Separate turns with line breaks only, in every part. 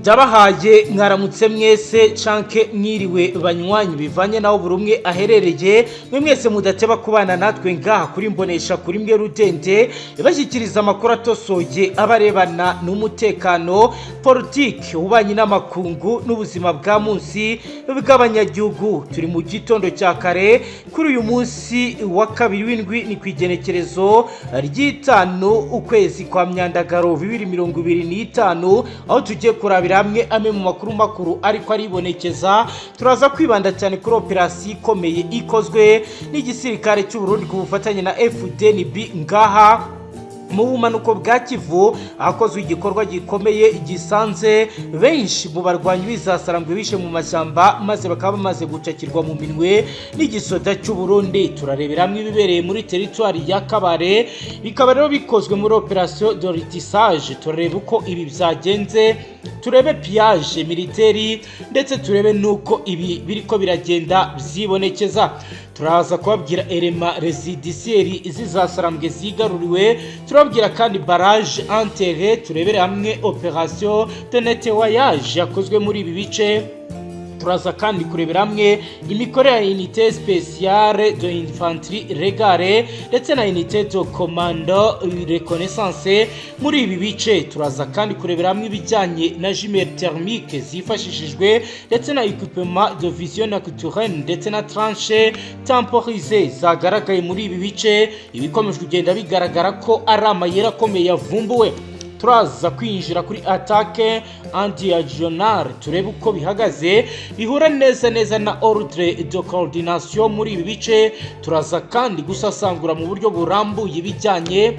Ndabahaye mwaramutse mwese canke mwiriwe banywanyi, bivanye naho buri umwe aherereye. Mwe mwese mudateba kubana natwe ngaha kuri Mbonesha kuri mwe rudende ibashyikiriza amakuru atosoye abarebana n'umutekano, politiki, ububanyi n'amakungu n'ubuzima bwa munsi bw'abanyagihugu. Turi mu gitondo cya kare kuri uyu munsi wa kabiri w'indwi, ni ku igenekerezo ry'itanu ukwezi kwa Myandagaro 2025, aho tugiye kurabira hamwe amwe mu makuru makuru ariko aribonekeza. Turaza kwibanda cyane kuri operasiyo ikomeye ikozwe n'igisirikare cy'u Burundi ku bufatanye na FDNB ngaha mu bumanuko bwa Kivu, ahakozwe igikorwa gikomeye gisanze benshi mu barwanyi b'izasarambwe bishe mu mashyamba, maze bakaba bamaze gucakirwa mu minwe n'igisoda cy'u Burundi. Turarebera hamwe ibibereye muri teritwari ya Kabare, bikaba rero bikozwe muri opération de ratissage. Turareba uko ibi byagenze, turebe pillage militaire, ndetse turebe n'uko ibi biriko biragenda byibonekeza. Turaza kubabwira éléments résiduels z'izasarambwe zigaruriwe, turababwira kandi barrage anti-aérien, turebere hamwe opération de nettoyage yakozwe muri ibi bice. Turaza kandi kurebera hamwe imikorere ya unité spéciale de infanterie légère ndetse na unité de commando reconnaissance muri ibi bice. Turaza kandi kurebera hamwe ibijyanye na jumelles thermiques zifashishijwe, ndetse na équipement de vision nocturne, ndetse na tranchées temporisées zagaragaye muri ibi bice, ibikomeje kugenda bigaragara ko ari amayeri akomeye yavumbuwe. Turaza kwinjira kuri attaque en diagonale, turebe uko bihagaze, bihura neza neza na ordre de coordination muri ibi bice. Turaza kandi gusasangura mu buryo burambuye ibijyanye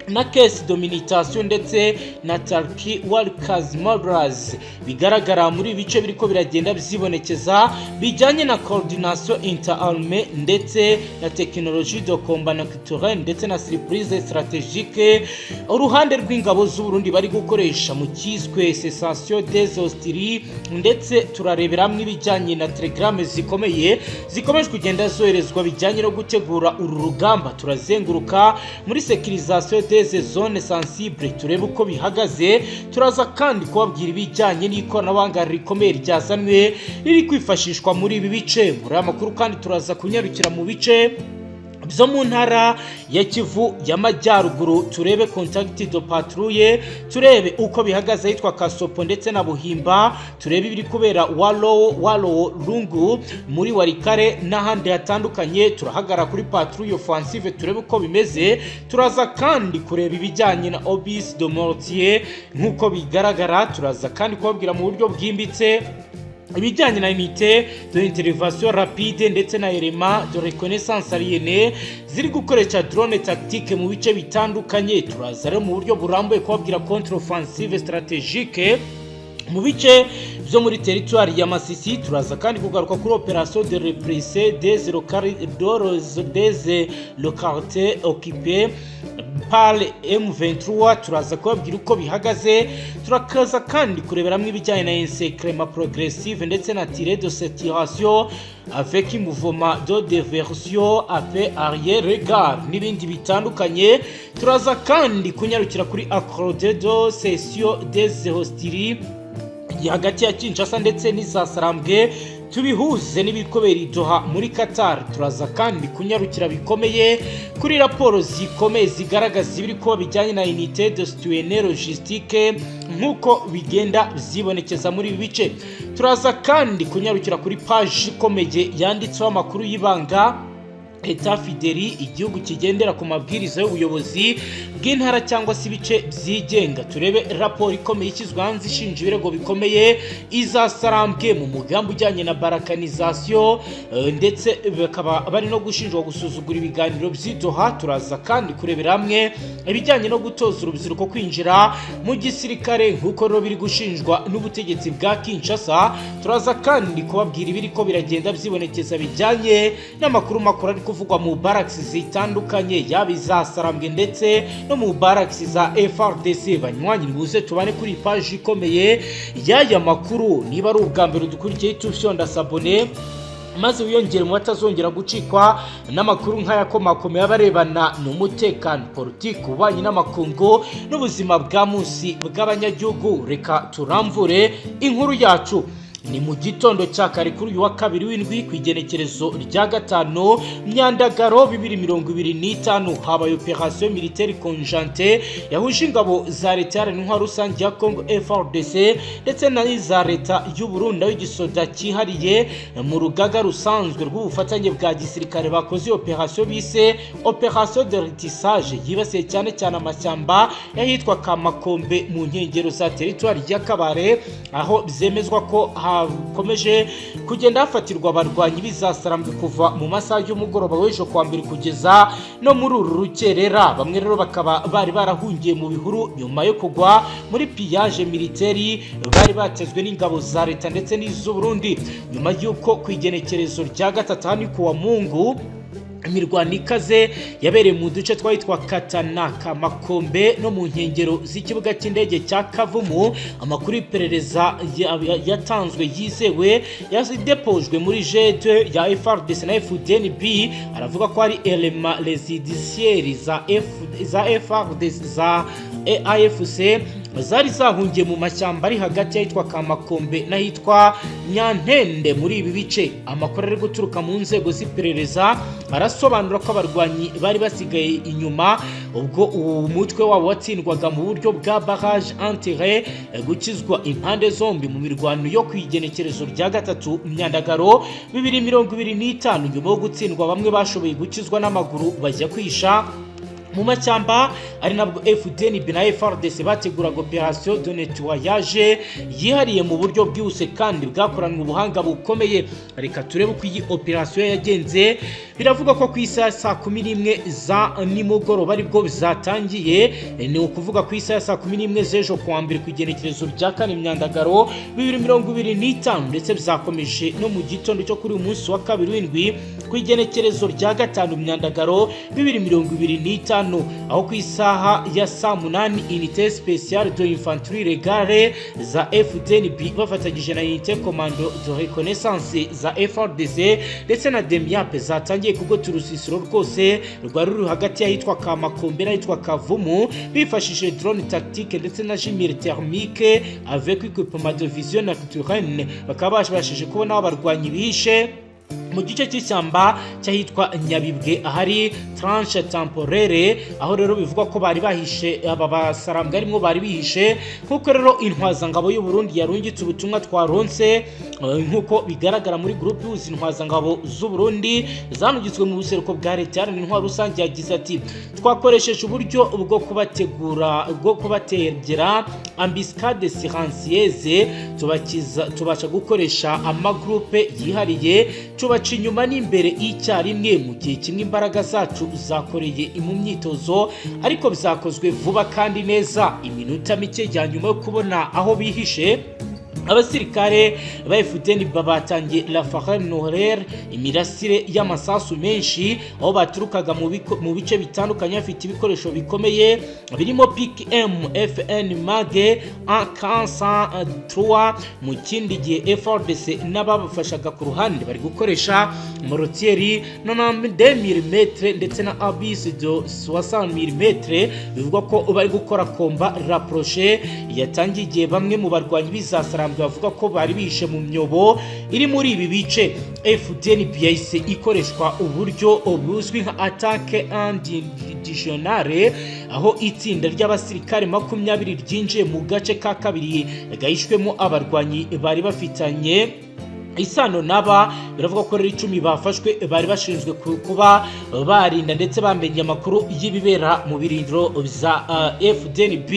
na caisse de munitions ndetse na Turkey Workers Mobilized bigaragara muri ibi bice biriko biragenda byibonekeza, bijyanye na coordination interarmes ndetse na technologie de combat nocturne ndetse na surprise stratégique uruhande rw'ingabo z'u Burundi bari gukoresha mu cyiswe cessation des hostilités. Ndetse turarebera hamwe ibijyanye na telegrame zikomeye zikomeje kugenda zoherezwa bijyanye no gutegura uru rugamba. Turazenguruka muri sécurisation des zones sensibles, turebe uko bihagaze. Turaza kandi kubabwira ibijyanye n'ikoranabuhanga rikomeye ryazanwe riri kwifashishwa muri ibi bice. Muri aya makuru kandi turaza kunyarukira mu bice byo mu ntara ya Kivu y'Amajyaruguru, turebe contact de patrouille, turebe uko bihagaze ahitwa Kasopo ndetse na Buhimba, turebe ibiri kubera Walowo, Walowo Rungu, muri Walikale n'ahandi hatandukanye. Turahagara kuri patrouille offensive, turebe uko bimeze. Turaza kandi kureba ibijyanye na obus de mortier nk'uko bigaragara. Turaza kandi kubabwira mu buryo bwimbitse ibijyanye na unité de intervention rapide ndetse na élément de reconnaissance aérienne ziri gukoresha drone tactique mu bice bitandukanye. Turaza rero mu buryo burambuye kubabwira contre offensive stratégique mu bice byo muri teritwari ya Masisi. Turaza kandi kugaruka kuri opération de reprise des localités occupées par M23. Turaza kubabwira uko bihagaze. Turakaza kandi kureberamo ibijyanye na encerclement progressive ndetse na tir de saturation avec mouvement de diversion avec arrière-garde n'ibindi bitandukanye. Turaza kandi kunyarukira kuri accord de cessation des hostilités hagati ya Kinshasa ndetse n'izasarambwe, tubihuze n'ibikobera i Doha muri Qatar. Turaza kandi kunyarukira bikomeye kuri raporo zikomeye zigaragaza ibiri kuba bijyanye na unité de soutien logistique nk'uko bigenda byibonekeza muri ibi bice. Turaza kandi kunyarukira kuri paji ikomeye yanditseho amakuru y'ibanga. État fédéré, igihugu kigendera ku mabwiriza y'ubuyobozi bw'intara cyangwa se ibice byigenga. Turebe raporo ikomeye ishyizwe hanze ishinja ibirego bikomeye izasarambwe mu mugambi ujyanye na balkanisation, ndetse bakaba bari no gushinjwa gusuzugura ibiganiro by'i Doha. Turaza kandi kurebera hamwe ibijyanye no gutoza urubyiruko kwinjira mu gisirikare nk'uko rero biri gushinjwa n'ubutegetsi bwa Kinshasa. Turaza kandi kubabwira ibiri ko biragenda byibonekeza bijyanye n'amakuru makuru ari kuvugwa mu barracks zitandukanye, yaba izasarambwe ndetse no mu barracks za FARDC. Banywanyi, nibuze tubane kuri paji ikomeye y'aya makuru. Niba ari ubwa mbere dukurikiye, tufyonda s'abonner. Maze wiyongere mu batazongera gucikwa n'amakuru nk'ayakomakomeye abarebana n'umutekano, politiki, ububanyi n'amakungu n'ubuzima bwa munsi bw'abanyagihugu. Reka turamvure inkuru yacu. Ni mu gitondo cya kare kuri uyu wa kabiri w'indwi, ku igenekerezo rya 5 Myandagaro 2025, habaye opération militaire conjointe yahuje ingabo za Leta Iharanira Intwaro Rusange ya Congo, FARDC, ndetse n'iza Leta y'u Burundi, aho igisoda cyihariye mu rugaga rusanzwe rw'ubufatanye bwa gisirikare bakoze iyo opération bise opération de ratissage, yibasiye cyane cyane amashyamba y'ahitwa Kamakombe mu nkengero za teritwari ya Kabare, aho byemezwa ko hakomeje kugenda hafatirwa abarwanyi b'izasarambwe kuva mu masaha y'umugoroba w'ejo kuwa mbere kugeza no muri uru rukerera. Bamwe rero bakaba bari barahungiye mu bihuru nyuma yo kugwa muri piège militaire bari batezwe n'ingabo za leta ndetse n'iz'Uburundi, nyuma y'uko ku igenekerezo rya 3, hano ku wa Mungu, imirwano ikaze yabereye mu duce twahitwa Katana, Kamakombe no mu nkengero z'ikibuga cy'indege cya Kavumu. Amakuru y'iperereza yatanzwe yizewe yadepojwe muri jete ya FARDC na FDNB aravuga ko hari éléments résiduels za FARDC za AFC zari zahungiye mu mashyamba ari hagati y'ahitwa Kamakombe n'ahitwa Nyantende muri ibi bice. Amakuru ari guturuka mu nzego z'iperereza arasobanura ko abarwanyi bari basigaye inyuma ubwo uwo mutwe wabo watsindwaga mu buryo bwa barrage anti-aérien, gukizwa impande zombi mu mirwano yo ku igenekerezo rya 3 Myandagaro 2025. Nyuma yo gutsindwa, bamwe bashoboye gukizwa n'amaguru bajya kwisha mu mashyamba, ari nabwo FDNB na FARDC bateguraga opération de nettoyage yihariye mu buryo bwihuse kandi bwakoranwe ubuhanga bukomeye. Reka turebe uko iyi opération yagenze. Biravuga ko ku isaha ya saa 11 za nimugoroba aribwo zatangiye, ni ukuvuga ku isaha ya saa 11 z'ejo kuwa mbere, ku igenekerezo rya 4 Myandagaro 2025, ndetse bizakomeje no mu gitondo cyo kuri uyu munsi wa kabiri w'indwi, ku igenekerezo rya 5 Myandagaro 2025, aho ku isaha ya saa 8 unité spéciale de infanterie légère za FDNB bafatanyije na unité commando de reconnaissance za FARDC ndetse na DEMIAP zatangiye kugota urusisiro rwose rwari ruri hagati y'ahitwa Kamakombe n'ahitwa Kavumu, bifashishije drone tactique ndetse na jumelles thermique avec équipement de vision nocturne. Bakaba babashije kubona aho abarwanyi bihishe mu gice cy'ishyamba cy'ahitwa Nyabibwe, ahari tranchée temporaire, aho rero bivugwa ko bari bahishe aba basarambwe, arimo bari bihishe. Nk'uko rero Intwazangabo y'u Burundi yarungitse ubutumwa twaronse, nk'uko bigaragara muri groupe ihuza Intwazangabo z'u Burundi zanugitswe mu buseruko bwa Leta Iharanira Intwaro Rusange, yagize ati: "Twakoresheje uburyo bwo kubategura, bwo kubategera embuscade silencieuse, tubakiza, tubasha gukoresha amagroupe yihariye, tubaca inyuma n'imbere icyarimwe mu gihe kimwe. Imbaraga zacu zakoreye mu myitozo, ariko byakozwe vuba kandi neza. Iminota mike ya nyuma yo kubona aho bihishe, abasirikare ba FDN batangiye rafale noire, imirasire y'amasasu menshi, aho baturukaga mu bice bitandukanye bafite ibikoresho bikomeye birimo PKM FN MAG AK103. Mu kindi gihe FARDC n'ababafashaga ku ruhande bari gukoresha mortier 92 mm ndetse na obus de 60 mm. Bivugwa ko bari gukora combat rapproché yatangiye igihe bamwe mu barwanyi b'izasarambwe bavuga ko bari bihishe mu myobo iri muri ibi bice. FDNB yahise ikoreshwa uburyo buzwi nka attaque en diagonale, aho itsinda ry'abasirikare 20 ryinjiye mu gace ka kabiri gahishwemo abarwanyi bari bafitanye isano n'aba. Biravuga ko rero 10 bafashwe bari bashinzwe kuba barinda ndetse bamenye amakuru y'ibibera mu birindiro za FDNB,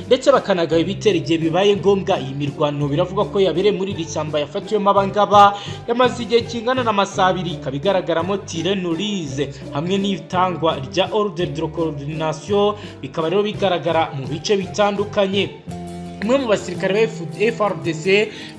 ndetse bakanagaba ibitero igihe bibaye ngombwa. Iyi mirwano biravuga ko yabereye muri iri shyamba yafatiwemo abangaba yamaze igihe kingana n'amasaha 2, ikaba igaragaramo tirs nourris hamwe n'itangwa rya ordre de coordination, bikaba rero bigaragara mu bice bitandukanye. Umwe mu basirikare ba FARDC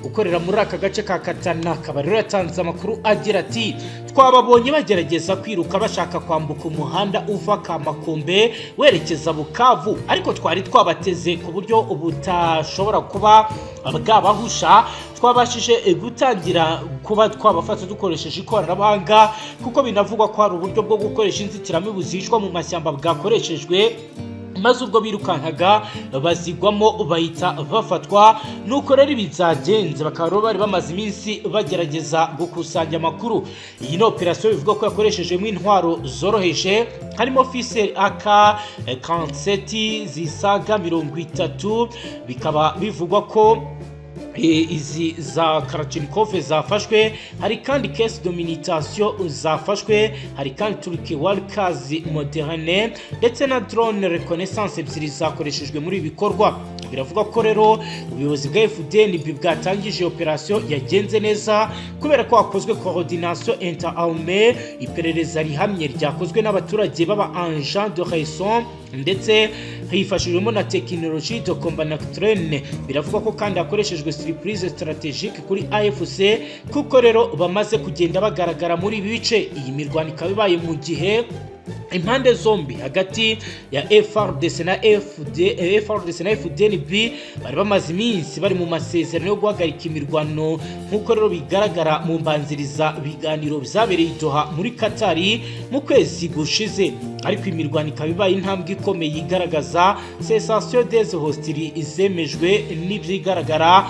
ukorera muri aka gace ka Katana akaba rero yatanze amakuru agira ati: "Twababonye bagerageza kwiruka bashaka kwambuka umuhanda uva Kamakombe werekeza Bukavu, ariko twari twabateze ku buryo butashobora kuba bwabahusha. Twabashije gutangira kuba twabafata dukoresheje ikoranabuhanga, kuko binavugwa ko hari uburyo bwo gukoresha inzitiramibu zihishwa mu mashyamba bwakoreshejwe, maze ubwo birukankaga bazigwamo, bahita bafatwa." Nuko rero ibi byagenze, bakaba bari bamaze iminsi bagerageza gukusanya amakuru. Iyi ni operasiyo bivuga ko yakoreshejwemo intwaro zoroheje, harimo fusils AK 47 zisaga 30. Bikaba bivugwa ko izi za Kalachnikov zafashwe, hari kandi caisse de munitions zafashwe, hari kandi Turkey Walkers moderne ndetse na drone reconnaissance ebyiri zakoreshejwe muri ibi bikorwa. Biravuga ko rero ubuyobozi bwa FDNB bwatangije operation yagenze neza kubera ko hakozwe coordination inter-armée, iperereza rihamye ryakozwe n'abaturage b'aba agent de liaison, ndetse hifashishijwemo na technologie de combat nocturne. Biravugwa ko kandi hakoreshejwe surprise stratégique kuri AFC, kuko rero bamaze kugenda bagaragara muri ibi bice. Iyi mirwano ikaba ibaye mu gihe impande zombi hagati ya FARDC na FD, FARDC na FDNB bari bamaze iminsi bari mu masezerano yo guhagarika imirwano, nk'uko rero bigaragara mu mbanziriza biganiro byabereye i Doha muri Katari mu kwezi gushize. Ariko imirwano ikaba ibaye intambwe ikomeye igaragaza cessation des hostilités zemejwe n'ibyigaragara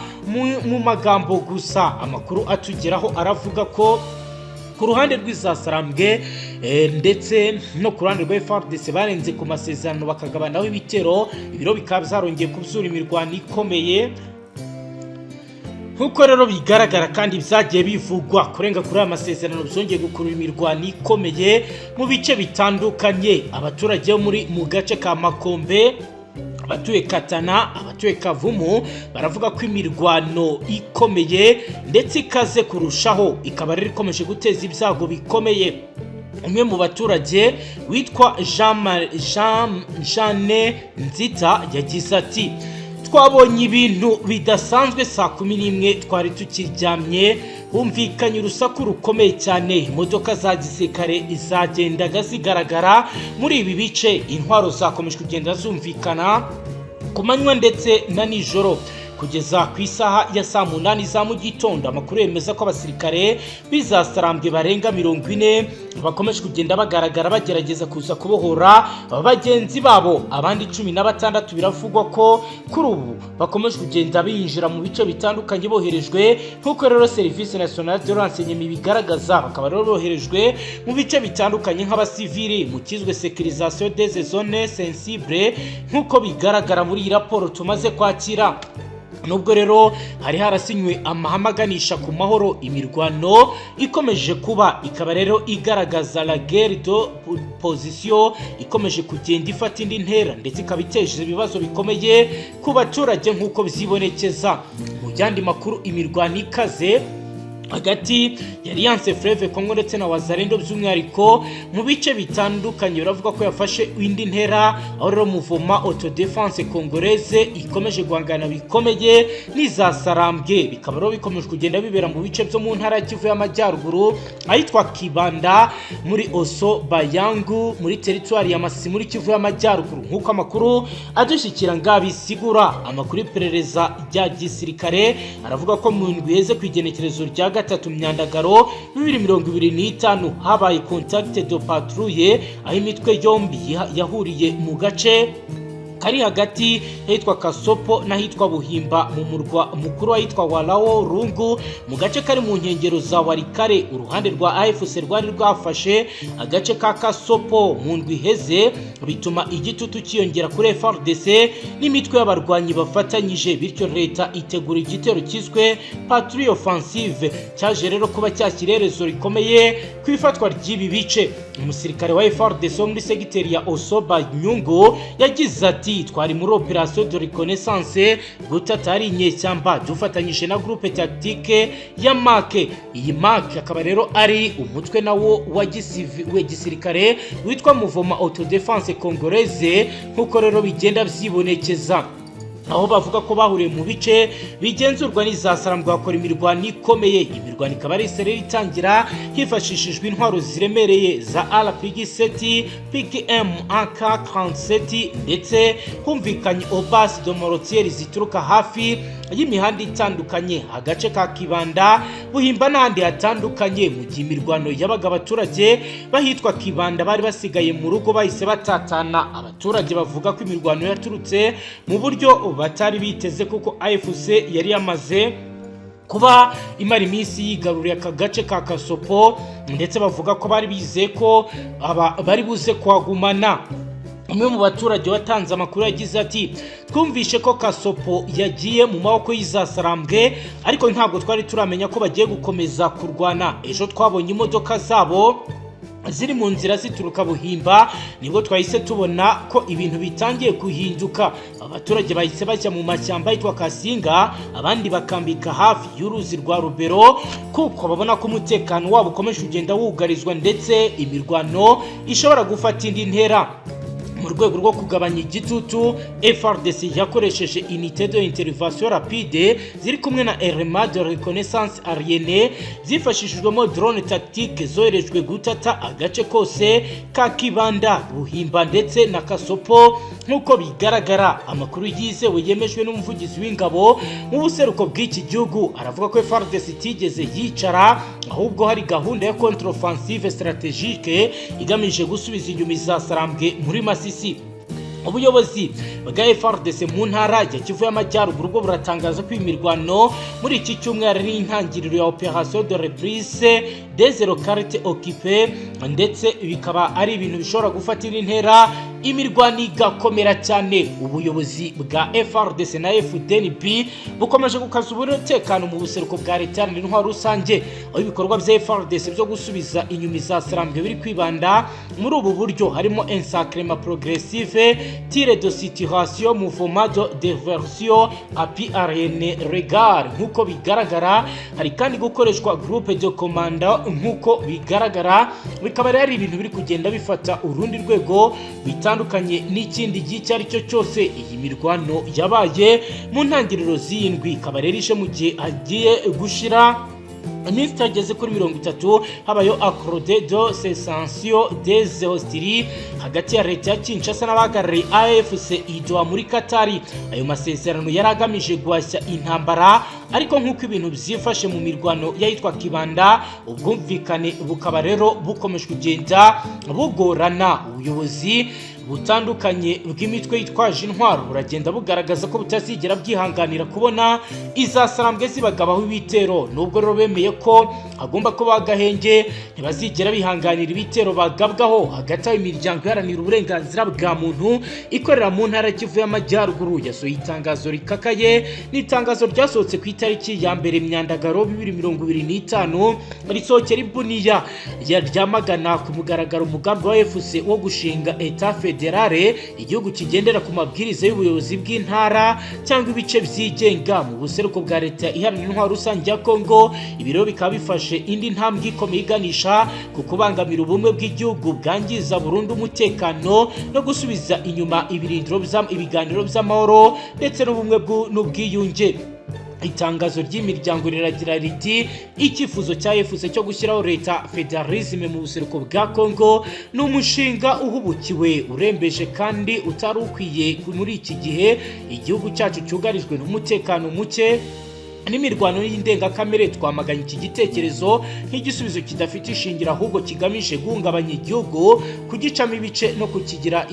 mu magambo gusa. Amakuru atugeraho aravuga ko ku ruhande rw'izasarambwe ndetse no ku ruhande rwa FARDC barenze ku masezerano, bakagabanaho ibitero, ibiro bikaba byarongeye kubyura imirwano ikomeye. Nk'uko rero bigaragara kandi byagiye bivugwa, kurenga kuri aya masezerano byongeye gukurura imirwano ikomeye mu bice bitandukanye. Abaturage bo muri mu gace ka Makombe, abatuye Katana, abatuye Kavumu baravuga ko imirwano ikomeye ndetse ikaze kurushaho, ikaba rero ikomeje guteza ibyago bikomeye. Umwe mu baturage witwa Jean Jeanne Nzita yagize ati: "Twabonye ibintu bidasanzwe saa 11, twari tukiryamye, humvikanye urusaku rukomeye cyane. Imodoka za gisirikare zagendaga zigaragara muri ibi bice, intwaro zakomeje kugenda zumvikana ku manywa ndetse na nijoro kugeza ku isaha ya saa 8 za mu gitondo. Amakuru yemeza ko abasirikare b'izasarambwe barenga 40 bakomeje kugenda bagaragara bagerageza kuza kubohora bagenzi babo. Abandi 16 biravugwa ko kuri ubu bakomeje kugenda binjira mu bice bitandukanye boherejwe, nk'uko rero Service National de Renseignement ibigaragaza. Bakaba rero boherejwe mu bice bitandukanye nk'abasivili mu kizwe sécurisation des zones sensibles, nk'uko bigaragara muri iyi raporo tumaze kwakira." Nubwo rero hari harasinywe amahame aganisha ku mahoro, imirwano ikomeje kuba, ikaba rero igaragaza la guerre de position ikomeje kugenda ifata indi ntera, ndetse ikaba iteje ibibazo bikomeye ku baturage nk'uko byibonekeza mu yandi makuru. Imirwano ikaze hagati ya Alliance Fleuve Congo ndetse na Wazalendo, by'umwihariko mu bice bitandukanye, biravuga ko yafashe indi ntera, aho rero Mouvement Autodéfense Congolaise ikomeje guhangana bikomeye n'izasarambwe. Bikaba rero bikomeje kugenda bibera mu bice byo mu ntara ya Kivu y'Amajyaruguru, ahitwa Kibanda muri Oso Bayangu, muri teritwari ya Masisi, muri Kivu y'Amajyaruguru, nk'uko amakuru adushyikira ngabisigura. Amakuru y'iperereza rya gisirikare aravuga ko mu ndwi iheze, ku igenekerezo rya 3 Myandagaro 2025, habaye contact de patrouille, aho imitwe yombi yahuriye mu gace kari hagati ahitwa Kasopo n'ahitwa Buhimba, mu murwa mukuru ahitwa Walawo Rungu, mu gace kari mu nkengero za Warikare. Uruhande rwa AFC rwari rwafashe agace ka Kasopo mu ndwi iheze, bituma igitutu cyiyongera kuri FARDC n'imitwe y'abarwanyi bafatanyije, bityo leta itegura igitero cyiswe patrouille offensive, cyaje rero kuba cyashyira iherezo rikomeye ku ifatwa ry'ibi bice. Umusirikare wa FARDC wo muri segiteri ya Osoba Nyungu yagize ati: "Twari muri opération de reconnaissance, gutata ari inyeshyamba, dufatanyije na groupe tactique ya MAC." Iyi MAC akaba rero ari umutwe nawo wa gisirikare witwa Mouvement Autodéfense Congolaise, nk'uko rero bigenda byibonekeza. Aho bavuga ko bahuriye mu bice bigenzurwa n'izasarambwe, bakora imirwano ikomeye. Imirwano ikaba ari isereri itangira hifashishijwe intwaro ziremereye za RPG 7, PKM AK 37, ndetse humvikanye obus de mortier zituruka hafi y'imihanda itandukanye, agace ka Kibanda, Buhimba n'ahandi hatandukanye. Mu gihe imirwano yabaga, abaturage bahitwa Kibanda bari basigaye mu rugo bahise batatana. Abaturage bavuga ko imirwano yaturutse mu buryo batari biteze, kuko AFC yari yamaze kuba imara iminsi yigaruriye aka gace ka Kasopo, ndetse bavuga ko bari bizeye ko aba bari buze kuhagumana. Umwe mu baturage watanze amakuru yagize ati: "Twumvishe ko Kasopo yagiye mu maboko y'izasarambwe, ariko ntabwo twari turamenya ko bagiye gukomeza kurwana. Ejo twabonye imodoka zabo ziri mu nzira zituruka Buhimba, nibwo twahise tubona ko ibintu bitangiye guhinduka." Abaturage bahise bajya mu mashyamba yitwa Kasinga, abandi bakambika hafi y'uruzi rwa Rubero, kuko babona ko umutekano wabo ukomeje kugenda wugarizwa, ndetse imirwano ishobora gufata indi ntera. Mu rwego rwo kugabanya igitutu, FARDC yakoresheje unité de intervention rapide ziri kumwe na éléments de reconnaissance aérienne, zifashishijwemo drone tactique zoherejwe gutata agace kose ka Kibanda, Buhimba ndetse na Kasopo. Nk'uko bigaragara, amakuru yizewe yemejwe n'umuvugizi w'ingabo mu buseruko bw'iki gihugu aravuga ko FARDC itigeze yicara, ahubwo hari gahunda ya contre-offensive stratégique igamije gusubiza inyuma izasarambwe muri Masisi. Ubuyobozi bwa FARDC mu ntara ya Kivu y'Amajyaruguru bwo buratangaza ko imirwano muri iki cyumweru ari intangiriro ya opération de reprise des localités occupées, ndetse bikaba ari ibintu bishobora gufata indi ntera, imirwano igakomera cyane. Ubuyobozi bwa FARDC na FDNB bukomeje gukaza umutekano mu buseruko bwa leta iharanira intwaro rusange, aho ibikorwa bya FARDC byo gusubiza inyuma izasarambwe biri kwibanda muri ubu buryo harimo encerclement progressive, tir de situation, mouvement de diversion, appui aérien regard. Nk'uko bigaragara, hari kandi gukoreshwa groupe de commando. Nk'uko bigaragara, bikaba rero ari ibintu biri kugenda bifata urundi rwego bitandukanye n'ikindi gihe icyo ari cyo cyose. Iyi mirwano yabaye mu ntangiriro z'iyindwi ikaba rero ije mu gihe hagiye gushira iminsi itageze kuri 30 habayeho accord de cessation des hostilités hagati ya leta ya Kinshasa n'abahagarariye AFC i Doha muri Katari. Ayo masezerano yari agamije guhashya intambara, ariko nk'uko ibintu byifashe mu mirwano y'ahitwa Kibanda, ubwumvikane bukaba rero bukomeje kugenda bugorana. Ubuyobozi butandukanye bw'imitwe yitwaje intwaro buragenda bugaragaza ko butazigera bwihanganira kubona izasarambwe zibagabaho ibitero. Nubwo rero bemeye ko hagomba kuba agahenge, ntibazigera bihanganira ibitero bagabwaho. Hagati aho, imiryango iharanira uburenganzira bwa muntu ikorera mu ntara Kivu y'Amajyaruguru yasohoye itangazo rikakaye. Ni itangazo ryasohotse ku itariki ya 1 Myandagaro 2025, risohokera i Buniya, ryamagana ku mugaragaro umugambi wa AFC wo gushinga État fédéral, igihugu kigendera ku mabwiriza y'ubuyobozi bw'intara cyangwa ibice byigenga mu buseruko bwa leta iharanira intwaro rusange ya Kongo. Ibi rero bikaba bifashe indi ntambwe ikomeye iganisha ku kubangamira ubumwe bw'igihugu, bwangiza burundu umutekano no gusubiza inyuma ibirindiro ibiganiro by'amahoro ndetse n'ubumwe n'ubwiyunge. Itangazo ry'imiryango riragira riti: "Icyifuzo cya AFC cyo gushyiraho leta fédéralisme mu buseruko bwa Congo ni umushinga uhubukiwe, urembeje kandi utari ukwiye muri iki gihe igihugu cyacu cyugarijwe n'umutekano muke n'imirwano y'indengakamere. Twamaganye iki gitekerezo nk'igisubizo kidafite ishingiro, ahubwo kigamije guhungabanya igihugu, kugicamo ibice no kukigira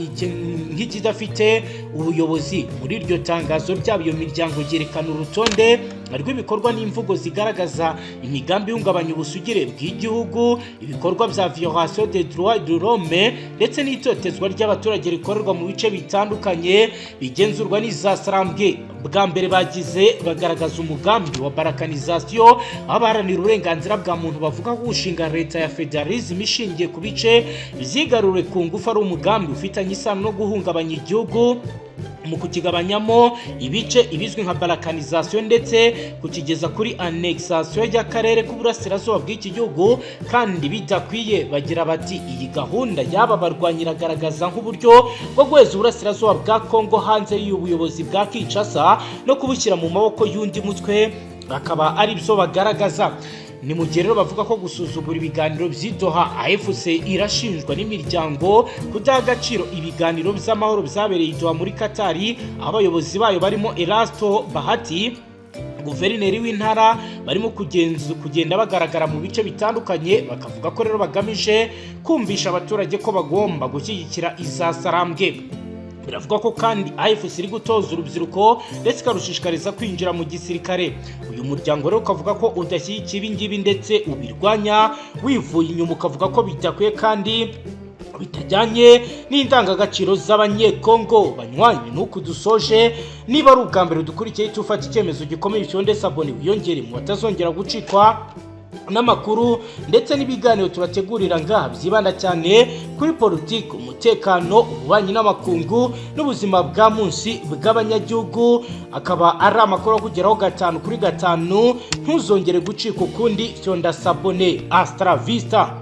nk'ikidafite ubuyobozi." Muri iryo tangazo ryabo, iyo miryango yerekana urutonde rw'ibikorwa n'imvugo zigaragaza imigambi ihungabanya ubusugire bw'igihugu, ibikorwa bya violation des droits de l'homme ndetse n'itotezwa ry'abaturage rikorerwa mu bice bitandukanye bigenzurwa n'izasarambwe. Bwa mbere bagize bagaragaza umugambi wa balkanisation, aho abaharanira uburenganzira bwa muntu bavuga ko gushinga leta ya fédéralisme ishingiye ku bice byigaruriwe ku ngufu ari umugambi ufitanye isano no guhungabanya igihugu. Mu kukigabanyamo ibice, ibizwi nka balkanisation, ndetse kukigeza kuri annexation y'akarere k'uburasirazuba bw'iki gihugu kandi bidakwiye. Bagira bati: "Iyi gahunda y'aba barwanyi iragaragaza nk'uburyo bwo guheza uburasirazuba bwa Kongo hanze y'ubuyobozi bwa Kinshasa no kubushyira mu maboko y'undi mutwe." Akaba ari byo bagaragaza. Ni mu gihe rero bavuga ko gusuzugura ibiganiro by'i Doha, AFC irashinjwa n'imiryango kudaha agaciro ibiganiro by'amahoro byabereye i Doha muri Katari, aho abayobozi bayo barimo Erasto Bahati, guverineri w'intara, barimo kugenda bagaragara mu bice bitandukanye. Bakavuga ko rero bagamije kumvisha abaturage ko bagomba gushyigikira izasarambwe. Biravuga ko kandi AFC iri gutoza urubyiruko ndetse ikarushishikariza kwinjira mu gisirikare. Uyu muryango rero ukavuga ko udashyigikiye ibi ngibi ndetse ubirwanya wivuye inyuma, ukavuga ko bidakwiye kandi bitajyanye n'indangagaciro z'Abanyekongo. Banywanyi, nuko dusoje. Niba ari ubwa mbere dukurikiye, tufata icyemezo gikomeye, ucyonde s'abonner, wiyongere mu batazongera gucikwa n'amakuru ndetse n'ibiganiro tubategurira ngaha byibanda cyane kuri politiki, umutekano, ububanyi n'amakungu n'ubuzima bwa munsi bw'abanyagihugu. Akaba ari amakuru akugeraho gatanu kuri gatanu. Ntuzongere gucika ukundi. Fyonda s'abonner. Hasta la vista.